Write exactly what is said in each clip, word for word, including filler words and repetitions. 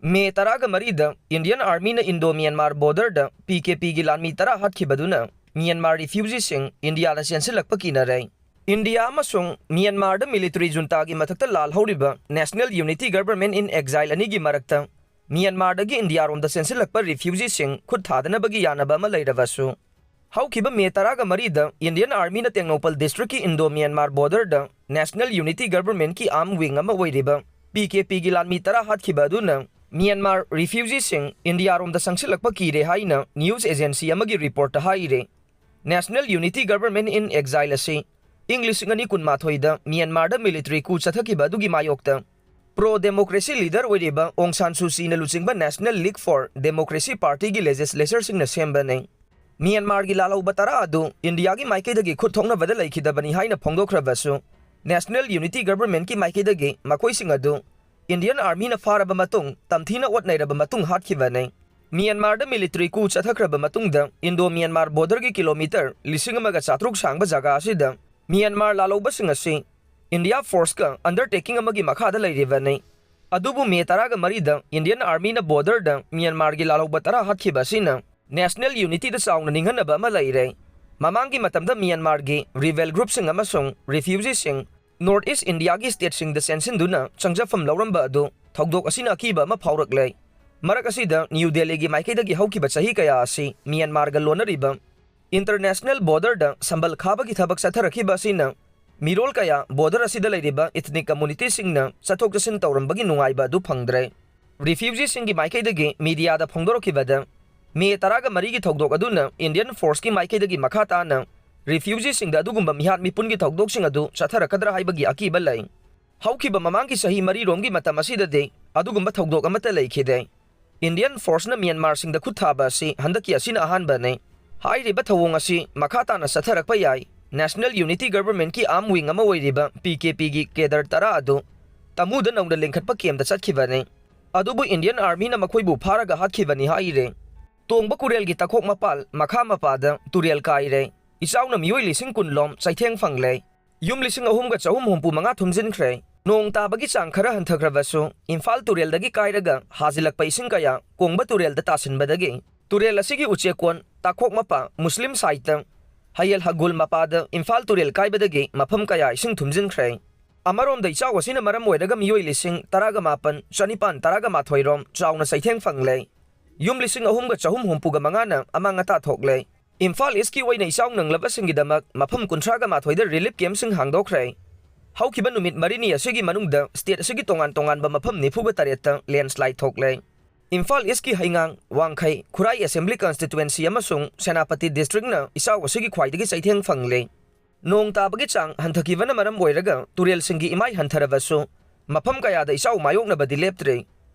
ꯃꯦ ꯇꯔꯥꯒ ꯃꯔꯤꯗ Indian Armyꯅ Indo-Myanmar borderꯗ P K Pꯒꯤ ꯂꯥꯟꯃꯤ ꯇꯔꯥ ꯍꯥꯠꯈꯤꯕꯗꯨꯅ ꯃ꯭ꯌꯥꯟꯃꯥꯔ refugeeꯁꯤꯡ ꯏꯟꯗꯤꯌꯥꯗ ꯆꯦꯟꯁꯤꯜꯂꯛꯄ ꯀꯤꯅꯔꯦ꯫ ꯏꯟꯗꯤꯌꯥ ꯑꯃꯁꯨꯡ ꯃ꯭ꯌꯥꯟꯃꯥꯔꯗ military juntꯥꯒꯤ ꯃꯊꯛꯇ ꯂꯥꯜꯍꯧꯔꯤꯕ National Unity Government in Exile ꯑꯅꯤꯒꯤ ꯃꯔꯛꯇ ꯃ꯭ꯌꯥꯟꯃꯥꯔꯗꯒꯤ ꯏꯟꯗꯤꯌꯥꯔꯣꯝꯗ ꯆꯦꯟꯁꯤꯜꯂꯛꯄ refugeeꯁꯤꯡ ꯈꯨꯠ ꯊꯥꯗꯅꯕꯒꯤ ꯌꯥꯅꯕ ꯑꯃ ꯂꯩꯔꯕꯁꯨ, ꯍꯧꯈꯤꯕ ꯃꯦ ꯇꯔꯥꯒ ꯃꯔꯤꯗ Indian Armyꯅ Tengnoupal districtꯀꯤ Indo-Myanmar borderꯗ National Unity Governmentꯀꯤ arm wing ꯑꯃ ꯑꯣꯏꯔꯤꯕ P K Pꯒꯤ ꯂꯥꯟꯃꯤ ꯇꯔꯥ ꯍꯥꯠꯈꯤꯕ ꯑꯗꯨꯅ ꯃ꯭ꯌꯥꯟꯃꯥꯔ refugeeꯁꯤꯡ ꯏꯟꯗꯤꯌꯥꯔꯣꯝꯗ ꯆꯪꯁꯤꯜꯂꯛꯄ ꯀꯤꯔꯦ ꯍꯥꯏꯅ news agency ꯑꯃꯒꯤ reportꯇ ꯍꯥꯏꯔꯤ꯫ National Unity Government in Exile ꯑꯁꯤ ꯏꯪ ꯂꯤꯁꯤꯡ ꯑꯅꯤ ꯀꯨꯟꯃꯥꯊꯣꯏꯗ ꯃ꯭ꯌꯥꯟꯃꯥꯔꯗ military coup ꯆꯠꯊꯈꯤꯕ ꯑꯗꯨꯒꯤ ꯃꯥꯌꯣꯛꯇ pro democracy leader ꯑꯣꯏꯔꯤꯕ ꯑꯣꯡ ꯁꯥꯟ ꯁꯨ ꯆꯤꯅ ꯂꯨꯆꯤꯡꯕ National League for Democracy Partyꯒꯤ legislatorꯁꯤꯡꯅ ꯁꯦꯝꯕꯅꯤ꯫ ꯃ꯭ꯌꯥꯟꯃꯥꯔꯒꯤ ꯂꯥꯜꯍꯧꯕ ꯇꯔꯥ ꯑꯗꯨ ꯏꯟꯗꯤꯌꯥꯒꯤ ꯃꯥꯏꯀꯩꯗꯒꯤ ꯈꯨꯠ ꯊꯣꯛꯅꯕꯗ ꯂꯩꯈꯤꯗꯕꯅꯤ ꯍꯥꯏꯅ ꯐꯣꯡꯗꯣꯛꯈ꯭ꯔꯕꯁꯨ, National Unity Governmentꯀꯤ ꯃꯥꯏꯀꯩꯗꯒꯤ ꯃꯈꯣꯏꯁꯤꯡ ꯑꯗꯨ Indian Armyꯅ ꯐꯥꯔꯕ ꯃꯇꯨꯡ, ꯇꯝꯊꯤꯅ ꯑꯣꯠ ꯅꯩꯔꯕ ꯃꯇꯨꯡ ꯍꯥꯠꯈꯤꯕꯅꯤ꯫ ꯃ꯭ꯌꯥꯟꯃꯥꯔꯗ military coup ꯆꯠꯊꯈ꯭ꯔꯕ ꯃꯇꯨꯡꯗ Indo-Myanmar borderꯒꯤ kilometre ꯂꯤꯁꯤꯡ ꯑꯃꯒ ꯆꯥꯇ꯭ꯔꯨꯛ ꯁꯥꯡꯕ ꯖꯒꯥ ꯑꯁꯤꯗ ꯃ꯭ꯌꯥꯟꯃꯥꯔ ꯂꯥꯜꯍꯧꯕꯁꯤꯡ ꯑꯁꯤ ꯏꯟꯗꯤꯌꯥ forceꯀ undertaking ꯑꯃꯒꯤ ꯃꯈꯥꯗ ꯂꯩꯔꯤꯕꯅꯤ꯫ ꯑꯗꯨꯕꯨ ꯃꯦ ꯇꯔꯥꯒ ꯃꯔꯤꯗ Indian Armyꯅ borderꯗ ꯃ꯭ꯌꯥꯟꯃꯥꯔꯒꯤ ꯂꯥꯜꯍꯧꯕ ꯇꯔꯥ ꯍꯥꯠꯈꯤꯕ ꯑꯁꯤꯅ National Unityꯗ ꯆꯥꯎꯅ ꯅꯤꯡꯍꯟꯅꯕ ꯑꯃ ꯂꯩꯔꯦ꯫ ꯃꯃꯥꯡꯒꯤ ꯃꯇꯝꯗ ꯃ꯭ꯌꯥꯟꯃꯥꯔꯒꯤ rebel groupꯁꯤꯡ ꯑꯃꯁꯨꯡ refugeeꯁꯤꯡ North East Indiaꯒꯤ stateꯁꯤꯡꯗ ꯆꯦꯟꯁꯤꯟꯗꯨꯅ ꯆꯪꯖꯐꯝ ꯂꯧꯔꯝꯕ ꯑꯗꯨ ꯊꯧꯗꯣꯛ ꯑꯁꯤꯅ ꯑꯀꯤꯕ ꯑꯃ ꯐꯥꯎꯔꯛꯂꯦ꯫ ꯃꯔꯛ ꯑꯁꯤꯗ ꯅ꯭ꯌꯨ ꯗꯦꯜꯂꯤꯒꯤ ꯃꯥꯏꯀꯩꯗꯒꯤ ꯍꯧꯈꯤꯕ ꯆꯍꯤ ꯀꯌꯥ ꯑꯁꯤ ꯃ꯭ꯌꯥꯟꯃꯥꯔꯒ ꯂꯣꯟꯅꯔꯤꯕ international borderꯗ ꯁꯝꯕꯜ ꯈꯥꯕꯒꯤ ꯊꯕꯛ ꯆꯠꯊꯔꯛꯈꯤꯕ ꯑꯁꯤꯅ ꯃꯤꯔꯣꯜ ꯀꯌꯥ border ꯑꯁꯤꯗ ꯂꯩꯔꯤꯕ ethnic communityꯁꯤꯡꯅ ꯆꯠꯊꯣꯛ ꯆꯠꯁꯤꯟ ꯇꯧꯔꯝꯕꯒꯤ ꯅꯨꯡꯉꯥꯏꯕ ꯑꯗꯨ ꯐꯪꯗ꯭ꯔꯦ꯫ Refugeeꯁꯤꯡꯒꯤ ꯃꯥꯏꯀꯩꯗꯒꯤ mediaꯗ ꯐꯣꯡꯗꯣꯔꯛꯈꯤꯕꯗ, ꯃꯦ ꯇꯔꯥꯒ ꯃꯔꯤꯒꯤ ꯊꯧꯗꯣꯛ ꯑꯗꯨꯅ Indian forceꯀꯤ ꯃꯥꯏꯀꯩꯗꯒꯤ ꯃꯈꯥ ꯇꯥꯅ refugeeꯁꯤꯡꯗ ꯑꯗꯨꯒꯨꯝꯕ ꯃꯤꯍꯥꯠ ꯃꯤꯄꯨꯟꯒꯤ ꯊꯧꯗꯣꯛꯁꯤꯡ ꯑꯗꯨ ꯆꯠꯊꯔꯛꯀꯗ꯭ꯔꯥ ꯍꯥꯏꯕꯒꯤ ꯑꯀꯤꯕ ꯂꯩ꯫ ꯍꯧꯈꯤꯕ ꯃꯃꯥꯡꯒꯤ ꯆꯍꯤ ꯃꯔꯤꯔꯣꯝꯒꯤ ꯃꯇꯝ ꯑꯁꯤꯗꯗꯤ ꯑꯗꯨꯒꯨꯝꯕ ꯊꯧꯗꯣꯛ ꯑꯃꯠꯇ ꯂꯩꯈꯤꯗꯦ꯫ Indian forceꯅ ꯃ꯭ꯌꯥꯟꯃꯥꯔꯁꯤꯡꯗ ꯈꯨꯠ ꯊꯥꯕ ꯑꯁꯤ ꯍꯟꯗꯛꯀꯤ ꯑꯁꯤꯅ ꯑꯍꯥꯟꯕꯅꯤ꯫ ꯍꯥꯏꯔꯤꯕ ꯊꯧꯑꯣꯡ ꯑꯁꯤ ꯃꯈꯥ ꯇꯥꯅ ꯆꯠꯊꯔꯛꯄ ꯌꯥꯏ꯫ National Unity Governmentꯀꯤ arm wing ꯑꯃ ꯑꯣꯏꯔꯤꯕ P K Pꯒꯤ cadre ꯇꯔꯥ ꯑꯗꯨ ꯇꯃꯨꯗ ꯅꯧꯅ ꯂꯤꯡꯈꯠꯄ campꯇ ꯆꯠꯈꯤꯕꯅꯤ꯫ ꯑꯗꯨꯕꯨ Indian Armyꯅ ꯃꯈꯣꯏꯕꯨ ꯐꯥꯔꯒ ꯍꯥꯠꯈꯤꯕꯅꯤ ꯍꯥꯏꯔꯦ꯫ ꯇꯣꯡꯕ ꯀꯨꯔꯦꯜꯒꯤ ꯇꯈꯣꯛ ꯃꯄꯥꯜ ꯃꯈꯥ ꯃꯄꯥꯗ ꯇꯨꯔꯦꯜ ꯀꯥꯏꯔꯦ꯫ ꯏꯆꯥꯎꯅ ꯃꯤꯑꯣꯏ ꯂꯤꯁꯤꯡ ꯀꯨꯟ ꯂꯣꯝ ꯆꯩꯊꯦꯡ ꯐꯪꯂꯦ꯫ ꯌꯨꯝ ꯂꯤꯁꯤꯡ ꯑꯍꯨꯝꯒ ꯆꯍꯨꯝ ꯍꯨꯝꯐꯨ ꯃꯉꯥ ꯊꯨꯝꯖꯤꯟꯈ꯭ꯔꯦ꯫ ꯅꯣꯡ ꯇꯥꯕꯒꯤ ꯆꯥꯡ ꯈꯔ ꯍꯟꯊꯈ꯭ꯔꯕꯁꯨ, ꯏꯝꯐꯥꯜ ꯇꯨꯔꯦꯜꯗꯒꯤ ꯀꯥꯏꯔꯒ ꯍꯥꯖꯤꯜꯂꯛꯄ ꯏꯁꯤꯡ ꯀꯌꯥ ꯀꯣꯡꯕ ꯇꯨꯔꯦꯜꯗ ꯇꯥꯁꯤꯟꯕꯗꯒꯤ ꯇꯨꯔꯦꯜ ꯑꯁꯤꯒꯤ ꯎꯆꯦꯛꯀꯣꯟ ꯇꯥꯈꯣꯛꯃꯄꯥ ꯃꯨꯁꯂꯤꯝ ꯁꯥꯏꯠꯇ ꯍꯌꯦꯜ ꯍꯒꯨꯜ ꯃꯄꯥꯗ ꯏꯝꯐꯥꯜ ꯇꯨꯔꯦꯜ ꯀꯥꯏꯕꯗꯒꯤ ꯃꯐꯝ ꯀꯌꯥ ꯏꯁꯤꯡ ꯊꯨꯝꯖꯤꯟꯈ꯭ꯔꯦ꯫ ꯑꯃꯔꯣꯝꯗ, ꯏꯆꯥꯎ ꯑꯁꯤꯅ ꯃꯔꯝ ꯑꯣꯏꯔꯒ ꯃꯤꯑꯣꯏ ꯂꯤꯁꯤꯡ ꯇꯔꯥꯒ ꯃꯥꯄꯟ ꯆꯅꯤꯄꯥꯟ ꯇꯔꯥꯒ ꯃꯥꯊꯣꯏ ꯔꯣꯝ ꯆꯥꯎꯅ ꯆꯩꯊꯦꯡ ꯐꯪꯂꯦ꯫ ꯌꯨꯝ ꯂꯤꯁꯤꯡ ꯑꯍꯨꯝꯒ ꯆꯍꯨꯝ ꯍꯨꯝꯐꯨꯒ ꯃꯉꯥꯅ ꯑꯃꯥꯡ ꯑꯇꯥ ꯊꯣꯛꯂꯦ꯫ ꯏꯝꯐꯥꯜ ꯏꯁꯀꯤ ꯑꯣꯏꯅ ꯏꯆꯥꯎ ꯅꯪꯂꯕꯁꯤꯡꯒꯤꯗꯃꯛ ꯃꯐꯝ ꯀꯨꯟꯊ꯭ꯔꯥꯒ ꯃꯥꯊꯣꯏꯗ ꯔꯤꯂꯤꯐ ꯀꯦꯝꯞꯁꯤꯡ ꯍꯥꯡꯗꯣꯛꯈ꯭ꯔꯦ꯫ ꯍꯧꯈꯤꯕ ꯅꯨꯃꯤꯠ ꯃꯔꯤꯅꯤ ꯑꯁꯤꯒꯤ ꯃꯅꯨꯡꯗ ꯁ꯭ꯇꯦꯠ ꯑꯁꯤꯒꯤ ꯇꯣꯉꯥꯟ ꯇꯣꯉꯥꯟꯕ ꯃꯐꯝ ꯅꯤꯐꯨꯒ ꯇꯔꯦꯠꯇ ꯂꯦꯟꯁꯂꯥꯏꯗ ꯊꯣꯛꯂꯦ꯫ ꯏꯝꯐꯥꯜ ꯏꯁꯀꯤ ꯍꯩꯉꯥꯡ, ꯋꯥꯡꯈꯩ, ꯈꯨꯔꯥꯏ ꯑꯦꯁꯦꯝꯕ꯭ꯂꯤ ꯀꯟꯁꯇꯤꯇ꯭ꯋꯦꯟꯁꯤ ꯑꯃꯁꯨꯡ ꯁꯦꯅꯥꯄꯇꯤ ꯗꯤꯁꯇ꯭ꯔꯤꯛꯅ ꯏꯆꯥꯎ ꯑꯁꯤꯒꯤ ꯈ꯭ꯋꯥꯏꯗꯒꯤ ꯆꯩꯊꯦꯡ ꯐꯪꯂꯦ꯫ ꯅꯣꯡ ꯇꯥꯕꯒꯤ ꯆꯥꯡ ꯍꯟꯊꯈꯤꯕꯅ ꯃꯔꯝ ꯑꯣꯏꯔꯒ ꯇꯨꯔꯦꯜꯁꯤꯡꯒꯤ ꯏꯃꯥꯏ ꯍꯟꯊꯔꯕꯁꯨ, ꯃꯐꯝ ꯀꯌꯥꯗ ꯏꯆꯥꯎ ꯃꯥꯌꯣꯛꯅꯕꯗꯤ ꯂꯦꯞꯇ꯭ꯔꯤ꯫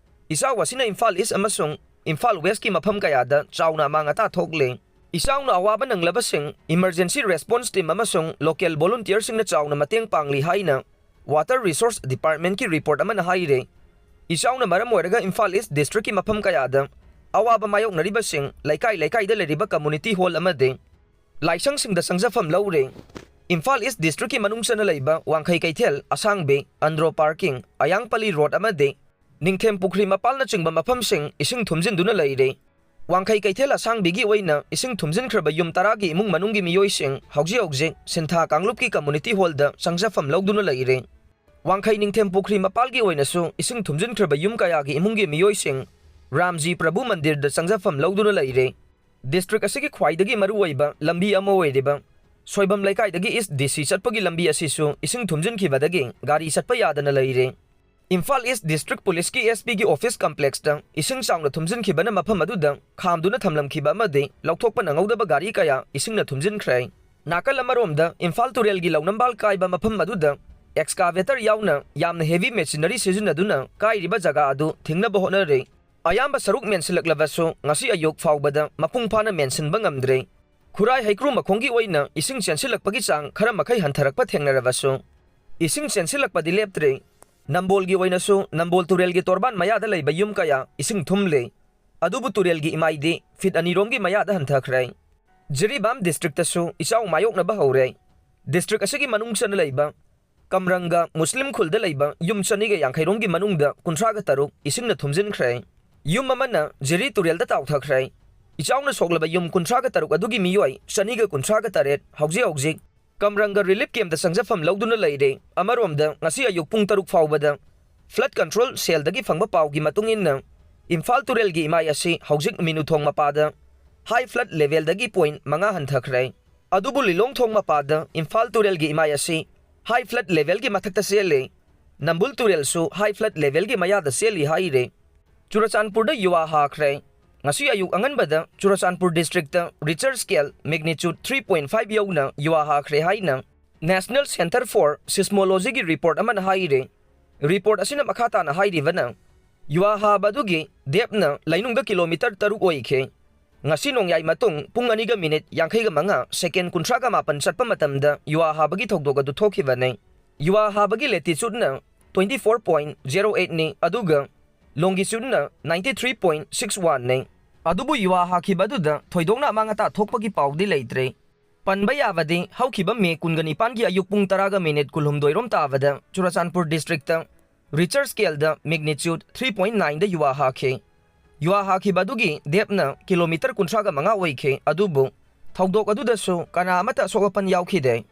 ꯏꯆꯥꯎ ꯑꯁꯤꯅ ꯏꯝꯐꯥꯜ ꯏꯁ ꯑꯃꯁꯨꯡ ꯏꯝꯐꯥꯜ ꯋꯦꯁꯀꯤ ꯃꯐꯝ ꯀꯌꯥꯗ ꯆꯥꯎꯅ ꯑꯃꯥꯡ ꯑꯇꯥ ꯊꯣꯛꯂꯦ꯫ ꯏꯆꯥꯎꯅ ꯑꯋꯥꯕ ꯅꯪꯂꯕꯁꯤꯡ ꯏꯃꯔꯖꯦꯟꯁꯤ ꯔꯦꯁꯄꯣꯟꯁ ꯇꯤꯝ ꯑꯃꯁꯨꯡ ꯂꯣꯀꯦꯜ ꯚꯣꯂꯨꯟꯇꯤꯌꯔꯁꯤꯡꯅ ꯆꯥꯎꯅ ꯃꯇꯦꯡ ꯄꯥꯡꯂꯤ ꯍꯥꯏꯅ ꯋꯥꯇꯔ ꯔꯤꯁꯣꯔꯁ ꯗꯤꯄꯥꯔꯠꯃꯦꯟꯠꯀꯤ ꯔꯤꯄꯣꯔꯠ ꯑꯃꯅ ꯍꯥꯏꯔꯤ꯫ ꯏꯆꯥꯎꯅ ꯃꯔꯝ ꯑꯣꯏꯔꯒ ꯏꯝꯐꯥꯜ ꯏꯁ ꯗꯤꯁꯇ꯭ꯔꯤꯛꯀꯤ ꯃꯐꯝ ꯀꯌꯥꯗ ꯑꯋꯥꯕ ꯃꯥꯌꯣꯛꯅꯔꯤꯕꯁꯤꯡ ꯂꯩꯀꯥꯏ ꯂꯩꯀꯥꯏꯗ ꯂꯩꯔꯤꯕ ꯀꯝꯃꯨꯅꯤꯇꯤ ꯍꯣꯜ ꯑꯃꯗꯤ ꯂꯥꯏꯁꯪꯁꯤꯡꯗ ꯆꯪꯖꯐꯝ ꯂꯧꯔꯦ꯫ ꯏꯝꯐꯥꯜ ꯏꯁ ꯗꯤꯁꯇ꯭ꯔꯤꯛꯀꯤ ꯃꯅꯨꯡ ꯆꯟꯅ ꯂꯩꯕ ꯋꯥꯡꯈꯩ ꯀꯩꯊꯦꯜ, ꯑꯁꯥꯡꯕꯤ, ꯑꯟꯗ꯭ꯔꯣ ꯄꯥꯔꯀꯤꯡ, ꯑꯌꯥꯡꯄꯜꯂꯤ ꯔꯣꯗ ꯑꯃꯗꯤ ꯅꯤꯡꯊꯦꯝ ꯄꯨꯈ꯭ꯔꯤ ꯃꯄꯥꯜꯅꯆꯤꯡꯕ ꯃꯐꯝꯁꯤꯡ ꯏꯁꯤꯡ ꯊꯨꯝꯖꯤꯟꯗꯨꯅ ꯂꯩꯔꯦ꯫ ꯋꯥꯡꯈꯩ ꯀꯩꯊꯦꯜ ꯑꯁꯥꯡꯕꯤꯒꯤ ꯑꯣꯏꯅ ꯏꯁꯤꯡ ꯊꯨꯝꯖꯤꯟꯈ꯭ꯔꯕ ꯌꯨꯝ ꯇꯔꯥꯒꯤ ꯏꯃꯨꯡ ꯃꯅꯨꯡꯒꯤ ꯃꯤꯑꯣꯏꯁꯤꯡ ꯍꯧꯖꯤꯛ ꯍꯧꯖꯤꯛ ꯁꯤꯟꯊꯥ ꯀꯥꯡꯂꯨꯞꯀꯤ ꯀꯝꯃꯨꯅꯤꯇꯤ ꯍꯣꯜꯗ ꯆꯪꯖꯐꯝ ꯂꯧꯗꯨꯅ ꯂꯩꯔꯦ꯫ ꯋꯥꯡꯈꯩ ꯅꯤꯡꯊꯦꯝ ꯄꯨꯈ꯭ꯔꯤ ꯃꯄꯥꯜꯒꯤ ꯑꯣꯏꯅꯁꯨ ꯏꯁꯤꯡ ꯊꯨꯝꯖꯤꯟꯈ꯭ꯔꯕ ꯌꯨꯝ ꯀꯌꯥꯒꯤ ꯏꯃꯨꯡꯒꯤ ꯃꯤꯑꯣꯏꯁꯤꯡ ꯔꯥꯝꯖꯤ ꯄ꯭ꯔꯚꯨ ꯃꯟꯗꯤꯔꯗ ꯆꯪꯖꯐꯝ ꯂꯧꯗꯨꯅ ꯂꯩꯔꯦ꯫ ꯗꯤꯁꯇ꯭ꯔꯤꯛ ꯑꯁꯤꯒꯤ ꯈ꯭ꯋꯥꯏꯗꯒꯤ ꯃꯔꯨꯑꯣꯏꯕ ꯂꯝꯕꯤ ꯑꯃ ꯑꯣꯏꯔꯤꯕ ꯁꯣꯏꯕꯝ ꯂꯩꯀꯥꯏꯗꯒꯤ ꯏꯁ ꯗꯤ ꯁꯤ ꯆꯠꯄꯒꯤ ꯂꯝꯕꯤ ꯑꯁꯤꯁꯨ ꯏꯁꯤꯡ ꯊꯨꯝꯖꯤꯟꯈꯤꯕꯗꯒꯤ ꯒꯥꯔꯤ ꯆꯠꯄ ꯌꯥꯗꯅ ꯂꯩꯔꯦ꯫ ꯏꯝꯐꯥꯜ ꯏꯁ ꯗꯤꯁꯇ꯭ꯔꯤꯛ ꯄꯨꯂꯤꯁꯀꯤ ꯑꯦꯁ ꯄꯤꯒꯤ ꯑꯣꯐꯤꯁ ꯀꯝꯄ꯭ꯂꯦꯛꯁꯇ ꯏꯁꯤꯡ ꯆꯥꯎꯅ ꯊꯨꯝꯖꯤꯟꯈꯤꯕꯅ ꯃꯐꯝ ꯑꯗꯨꯗ ꯈꯥꯝꯗꯨꯅ ꯊꯝꯂꯝꯈꯤꯕ ꯑꯃꯗꯤ ꯂꯧꯊꯣꯛꯄ ꯅꯪꯍꯧꯗꯕ ꯒꯥꯔꯤ ꯀꯌꯥ ꯏꯁꯤꯡꯅ ꯊꯨꯝꯖꯤꯟꯈ꯭ꯔꯦ꯫ ꯅꯥꯀꯜ ꯑꯃꯔꯣꯝꯗ, ꯏꯝꯐꯥꯜ ꯇꯨꯔꯦꯜꯒꯤ ꯂꯧꯅꯝꯕꯥꯜ ꯀꯥꯏꯕ ꯃꯐꯝ ꯑꯗꯨꯗ ꯑꯦꯛꯁꯀꯥꯚꯦꯇꯔ ꯌꯥꯎꯅ ꯌꯥꯝꯅ ꯍꯦꯚꯤ ꯃꯦꯆꯤꯅꯔꯤ ꯁꯤꯖꯤꯟꯅꯗꯨꯅ ꯀꯥꯏꯔꯤꯕ ꯖꯒꯥ ꯑꯗꯨ ꯊꯤꯡꯅꯕ ꯍꯣꯠꯅꯔꯤ꯫ ꯑꯌꯥꯝꯕ ꯁꯔꯨꯛ ꯃꯦꯟꯁꯤꯜꯂꯛꯂꯕꯁꯨ, ꯉꯁꯤ ꯑꯌꯨꯛ ꯐꯥꯎꯕꯗ ꯃꯄꯨꯡ ꯐꯥꯅ ꯃꯦꯟꯁꯤꯟꯕ ꯉꯝꯗ꯭ꯔꯤ꯫ ꯈꯨꯔꯥꯏ ꯍꯩꯀ꯭ꯔꯨ ꯃꯈꯣꯡꯒꯤ ꯑꯣꯏꯅ ꯏꯁꯤꯡ ꯆꯦꯟꯁꯤꯜꯂꯛꯄꯒꯤ ꯆꯥꯡ ꯈꯔ ꯃꯈꯩ ꯍꯟꯊꯔꯛꯄ ꯊꯦꯡꯅꯔꯕꯁꯨ, ꯏꯁꯤꯡ ꯆꯦꯟꯁꯤꯜꯂꯛꯄꯗꯤ ꯂꯦꯞꯇ꯭ꯔꯤ꯫ ꯅꯝꯕꯣꯜꯒꯤ ꯑꯣꯏꯅꯁꯨ ꯅꯝꯕꯣꯜ ꯇꯨꯔꯦꯜꯒꯤ ꯇꯣꯔꯕꯥꯟ ꯃꯌꯥꯗ ꯂꯩꯕ ꯌꯨꯝ ꯀꯌꯥ ꯏꯁꯤꯡ ꯊꯨꯝꯂꯦ꯫ ꯑꯗꯨꯕꯨ ꯇꯨꯔꯦꯜꯒꯤ ꯏꯃꯥꯏꯗꯤ ꯐꯤꯠ ꯑꯅꯤꯔꯣꯝꯒꯤ ꯃꯌꯥꯗ ꯍꯟꯊꯈ꯭ꯔꯦ꯫ ꯖꯤꯔꯤꯕꯥꯝ ꯗꯤꯁꯇ꯭ꯔꯤꯛꯇꯁꯨ ꯏꯆꯥꯎ ꯃꯥꯌꯣꯛꯅꯕ ꯍꯧꯔꯦ꯫ ꯗꯤꯁꯇ꯭ꯔꯤꯛ ꯑꯁꯤꯒꯤ ꯃꯅꯨꯡ ꯆꯟꯅ ꯂꯩꯕ ꯀꯝꯔꯪꯒ ꯃꯨꯁꯂꯤꯝ ꯈꯨꯜꯗ ꯂꯩꯕ ꯌꯨꯝ ꯆꯅꯤꯒ ꯌꯥꯡꯈꯩ ꯔꯣꯝꯒꯤ ꯃꯅꯨꯡꯗ ꯀꯨꯟꯊ꯭ꯔꯥꯒ ꯇꯔꯨꯛ ꯏꯁꯤꯡꯅ ꯊꯨꯝꯖꯤꯟꯈ꯭ꯔꯦ꯫ ꯌꯨꯝ ꯑꯃꯅ ꯖꯤꯔꯤ ꯇꯨꯔꯦꯜꯗ ꯇꯥꯎꯊꯈ꯭ꯔꯦ꯫ ꯏꯆꯥꯎꯅ ꯁꯣꯛꯂꯕ ꯌꯨꯝ ꯀꯨꯟꯊ꯭ꯔꯥꯒ ꯇꯔꯨꯛ ꯑꯗꯨꯒꯤ ꯃꯤꯑꯣꯏ ꯆꯅꯤꯒ ꯀꯨꯟꯊ꯭ꯔꯥꯒ ꯇꯔꯦꯠ ꯍꯧꯖꯤꯛ ꯍꯧꯖꯤꯛ ꯀꯝꯔꯪꯒ ꯔꯤꯂꯤꯐ ꯀꯦꯝꯞꯇ ꯆꯪꯖꯐꯝ ꯂꯧꯗꯨꯅ ꯂꯩꯔꯦ꯫ ꯑꯃꯔꯣꯝꯗ, ꯉꯁꯤ ꯑꯌꯨꯛ ꯄꯨꯡ ꯇꯔꯨꯛ ꯐꯥꯎꯕꯗ flood control cellꯗꯒꯤ ꯐꯪꯕ ꯄꯥꯎꯒꯤ ꯃꯇꯨꯡ ꯏꯟꯅ, ꯏꯝꯐꯥꯜ ꯇꯨꯔꯦꯜꯒꯤ ꯏꯃꯥꯏ ꯑꯁꯤ ꯍꯧꯖꯤꯛ ꯃꯤꯅꯨ ꯊꯣꯡ ꯃꯄꯥꯗ high flood levelꯗꯒꯤ point ꯃꯉꯥ ꯍꯟꯊꯈ꯭ꯔꯦ꯫ ꯑꯗꯨꯕꯨ ꯂꯤꯂꯣꯡ ꯊꯣꯡ ꯃꯄꯥꯗ ꯏꯝꯐꯥꯜ ꯇꯨꯔꯦꯜꯒꯤ ꯏꯃꯥꯏ ꯑꯁꯤ high flood levelꯒꯤ ꯃꯊꯛꯇ ꯆꯦꯜꯂꯦ꯫ ꯅꯝꯕꯨꯜ ꯇꯨꯔꯦꯜꯁꯨ high flood levelꯒꯤ ꯃꯌꯥꯗ ꯆꯦꯜꯂꯤ ꯍꯥꯏꯔꯦ꯫ ꯆꯨꯔꯆꯥꯟꯄꯨꯔꯗ ꯌꯨꯋꯥ ꯍꯥꯈ꯭ꯔꯦ꯫ ꯉꯁꯤ ꯑꯌꯨꯛ ꯑꯉꯟꯕꯗ Churachandpur districtꯇ Richter scale magnitude three point five ꯌꯧꯅ ꯌꯨꯋꯥ ꯍꯥꯈ꯭ꯔꯦ ꯍꯥꯏꯅ National Centre for Seismologyꯒꯤ report ꯑꯃꯅ ꯍꯥꯏꯔꯦ꯫ Report ꯑꯁꯤꯅ ꯃꯈꯥ ꯇꯥꯅ ꯍꯥꯏꯔꯤꯕꯅ, ꯌꯨꯋꯥ ꯍꯥꯕ ꯑꯗꯨꯒꯤ depthꯅ ꯂꯩꯅꯨꯡꯗ ꯀꯤꯂꯣꯃꯤꯇꯔ ꯇꯔꯨꯛ ꯑꯣꯏꯈꯤ꯫ ꯉꯁꯤ ꯅꯣꯡꯌꯥꯏ ꯃꯇꯨꯡ ꯄꯨꯡ ꯑꯅꯤꯒ ꯃꯤꯅꯤꯠ ꯌꯥꯡꯈꯩꯒ ꯃꯉꯥ, second ꯀꯨꯟꯊ꯭ꯔꯥꯒ ꯃꯥꯄꯟ ꯆꯠꯄ ꯃꯇꯝꯗ ꯌꯨꯋꯥ ꯍꯥꯕꯒꯤ ꯊꯧꯗꯣꯛ ꯑꯗꯨ ꯊꯣꯛꯈꯤꯕꯅꯤ꯫ ꯌꯨꯋꯥ ꯍꯥꯕꯒꯤ latitudeꯅ twenty four point zero eightꯅꯤ, ꯑꯗꯨꯒ longitudeꯅ ninety three point six oneꯅꯤ꯫ ꯑꯗꯨꯕꯨ ꯌꯨꯋꯥ ꯍꯥꯈꯤꯕ ꯑꯗꯨꯗ ꯊꯣꯏꯗꯣꯛꯅ ꯑꯃꯥꯡ ꯑꯇꯥ ꯊꯣꯛꯄꯒꯤ ꯄꯥꯎꯗꯤ ꯂꯩꯇ꯭ꯔꯦ꯫ ꯄꯟꯕ ꯌꯥꯕꯗꯤ, ꯍꯧꯈꯤꯕ ꯃꯦ ꯀꯨꯟꯒ ꯅꯤꯄꯥꯟꯒꯤ ꯑꯌꯨꯛ ꯄꯨꯡ ꯇꯔꯥꯒ ꯃꯤꯅꯤꯠ ꯀꯨꯟꯍꯨꯝꯗꯣꯏ ꯔꯣꯝ ꯇꯥꯕꯗ Churachandpur districtꯇ Richter scaleꯗ magnitude three point nineꯗ ꯌꯨꯋꯥ ꯍꯥꯈꯤ꯫ ꯌꯨꯋꯥ ꯍꯥꯈꯤꯕ ꯑꯗꯨꯒꯤ depthꯅ ꯀꯤꯂꯣꯃꯤꯇꯔ ꯀꯨꯟꯊ꯭ꯔꯥꯒ ꯃꯉꯥ ꯑꯣꯏꯈꯤ, ꯑꯗꯨꯕꯨ ꯊꯧꯗꯣꯛ ꯑꯗꯨꯗꯁꯨ ꯀꯅꯥ ꯑꯃꯠꯇ ꯑꯁꯣꯛ ꯑꯄꯟ ꯌꯥꯎꯈꯤꯗꯦ꯫